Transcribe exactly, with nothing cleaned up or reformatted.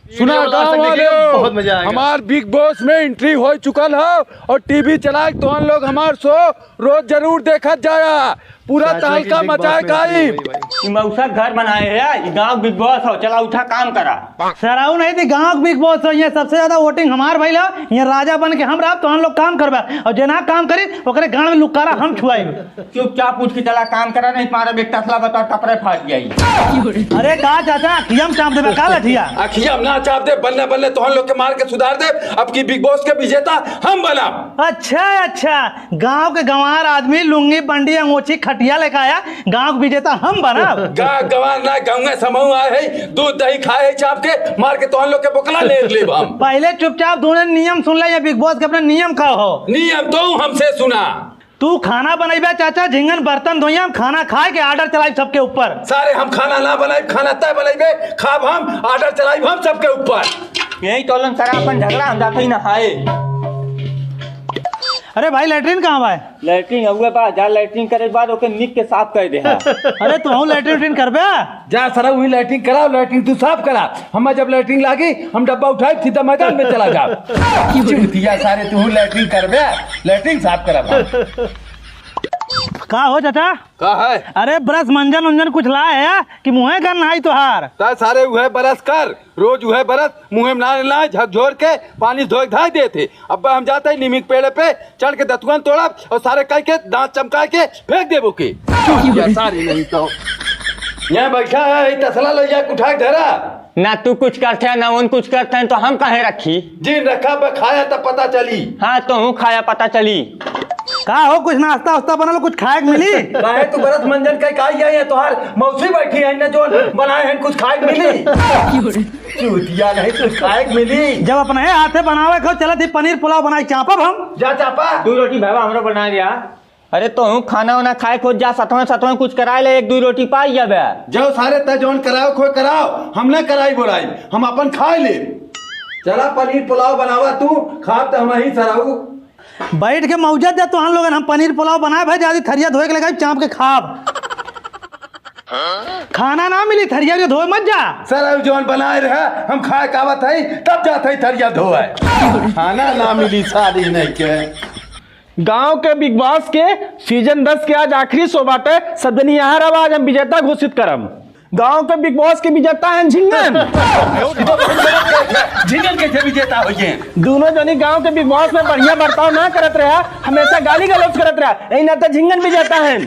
सुना गाँव वाले, बहुत मजा आएगा। हमार Bigg Boss में entry हो चुकल हो और टीवी चला के तोहन लोग हमार show रोज जरूर देखत जाया। पूरा तहलका मचाए काई। ई मौसा घर बनाए है, ई गाँव Bigg Boss हो, चला उठा काम करा। सराऊ नहीं थी, गाँव Bigg Boss हो, ये सबसे ज्यादा voting हमार भइल हो, ये राजा बन के हम रहब, तोहन लोग काम करबा, और जे ना काम करी, ओकरे गाँव में लुकारा हम छुआई। चुपचाप उठ के चला काम करा, नहीं मारब एक तसला बता टपरे फाट जाई। अरे का चाचा, अखिया में चाप देबे का लठिया? अखिया में ना चाप दे, बल्ले बल्ले तोहन लोग के मार के सुधार दे। अब की Bigg Boss के विजेता हम बनब। अच्छा अच्छा, गांव के गंवार आदमी लुंगी बंडी अंगोछी खटिया लेके आया, गांव के विजेता हम बनब। गा गंवार ना, गाँव में समूह आए है, दूध दही खाए है चाप के, मार के तोहन लोग के बोकला ले लेब हम। पहले चुपचाप दोनों नियम सुन ले, ये Bigg Boss के अपना नियम का हो। नियम तो हमसे सुना। तू खाना बनइबे चाचा, झिंगन बर्तन धोइया, हम खाना खाए के order चलाइब सबके ऊपर। सारे हम खाना ना बनाइब, खाना तय बनइबे, खाब हम, order चलाइब हम सबके ऊपर। यही तोलन करा अपन झगड़ा, हम जाते ही नहाए। अरे भाई, latrine कहाँ बा? Latrine हुए बा, जा latrine करे के बाद ओके निक के साफ कर दे। अरे तू latrine उट्रिन करबे? जा सारा वही latrine कराओ, latrine तू साफ करा। हम जब latrine लागी, हम डब्बा उठाई सीधा मैदान में चला जाओ। चूतिया सारे, तू latrine करबे, latrine साफ करा भाई। का हो चाचा? का है? अरे brush मंजन उंजन कुछ लाए है कि मुँहे गन नहाई तोहार? ता सारे उहे brush कर, रोज उहे brush, मुँहे में ना ना झकझोर के पानी धोए धाय देत है। अब हम जाते हैं नीम के पेड़ पे चढ़ के दतुअन तोड़ब और सारे कह के दांत चमका के फेंक देबो के। चूतिया सारे नहीं तो। यहाँ बैठा है, ई तसला ले जाके उठा के धरा। ना तू कुछ करते हैं, ना उन कुछ करते हैं, तो हम काहे रखी? जिन रखा बे खाया तब पता चली। हाँ, तो हूँ खाया पता चली। का हो, कुछ नाश्ता उस्ता बनल, कुछ खाए के मिली? काहे तू brush मंजन कई काई आई है, तोहार मौसी बैठी है, इन्हें जो बनाए हैं, कुछ खाए के मिली? चूतिया नहीं, कुछ खाए के मिली? जब अपने हाथे बनावे को चलत ही पनीर पुलाव बनाई, चापब हम। जा चापा। दू रोटी भावा हमरो बना दिया। अरे तो हूँ खाना वाना खाए खोज जा, सतवें सतवें कुछ कराए ले, एक दू रोटी पाई जाबे। जाओ सारे, तय जौन कराओ खोज कराओ, हम ना कराई बोराई, हम अपन खाए ले। चला पनीर पुलाव बनावा तू, खा त हम ही सराऊ। बैठ के मौजत दे तोहन लोगन, हम पनीर पुलाव बनाए भाई, जादी थरिया धोए के लगाई, चाप के खाब। खाना ना मिली, थरिया के धोए मत जा। सर, अब जौन बनाए रहे, हम खाए के आवत हई, तब जात हई थरिया धोए। खाना ना मिली साली नहीं के। गांव के Bigg Boss के season दस के आज आखिरी show बाटे। सब जनी यहाँ रहो, आज हम विजेता घोषित करम। गांव के Bigg Boss के विजेता हैं झिंगन। झिंगन कैसे विजेता हो गए? दोनों जनी गांव के Bigg Boss में बढ़िया बर्ताव ना करत रहा, हमेशा गाली गलौज करत रहा, यही नाते झिंगन विजेता हैं।